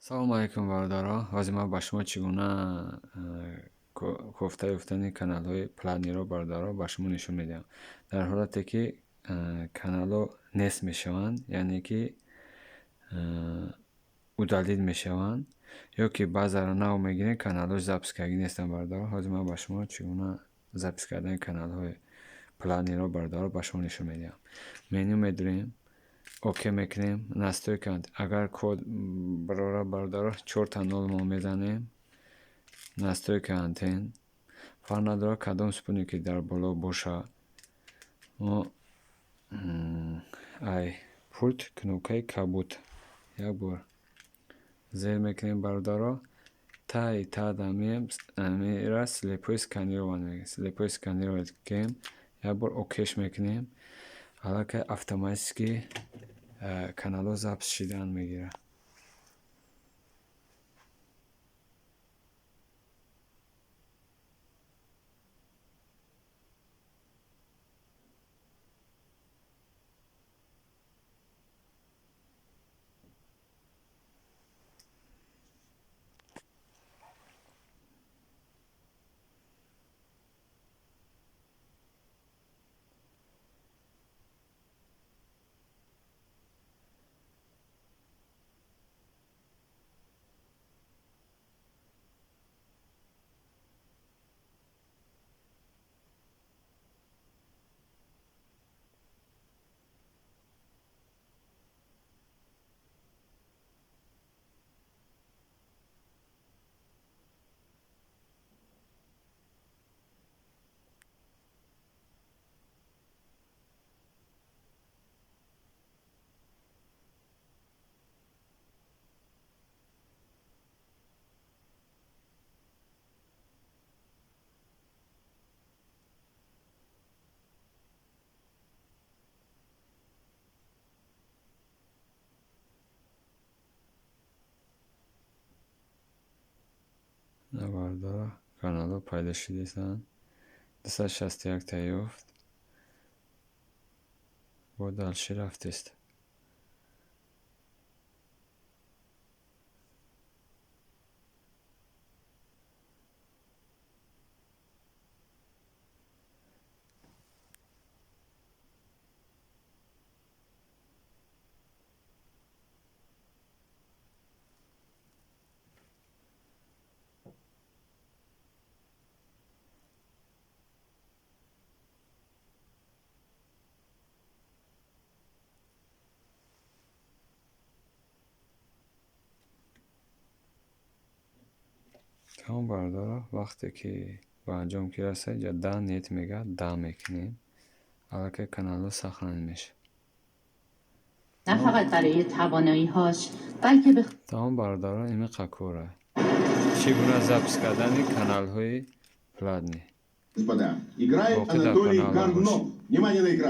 Салому алайкум, бародаро. Ҳозир ман ба шумо чӣ гуна кофта ёфтани каналҳои платный ро, бародаро, ба шумо нишон медиҳам. Дар ҳолате ки каналҳо нест мешаванд, яъне ки удалить мешаванд, ё ки баъзеро нав мегирем, каналҳош запись кардагӣ нестанд, бародаро. Ҳозир ман ба шумо чӣ гуна запись кардани каналҳои платный ро, бародаро, ба шумо нишон медиҳам. Меню медурем, окей мекунем, настройка. Агар код барора, бародаро, чорта нол мо мезанем, настройка антенн. Фарқ надорад, кадом спутник ки дар боло боша, мо ай пульт кнопкаи кабуд як бор зер мекунем, бародаро. Таи таъда мера, слепое сканирование, слепое сканировать кунем, як бор окей ш мекунем, аллакай автоматически каналҳо запись шидан мегирад. Бародаро, каналҳо пайдо шудастанд, 261-та ёфт, бо дальше рафтест. Тамом, бародаро, вақте ки ба анҷом ки расад, инҷа да, нет мегӯяд, да мекунем, аллакай каналҳо сохранить мешавад. نه فقط برای توانایی‌هاش، بلکه به Тамом, бародаро, ин кора, чӣ гуна запись кардани каналҳои платный. Господа, играет Боқӣ дар Анатолий каналҳо бошед. Горнов. Внимание на экран.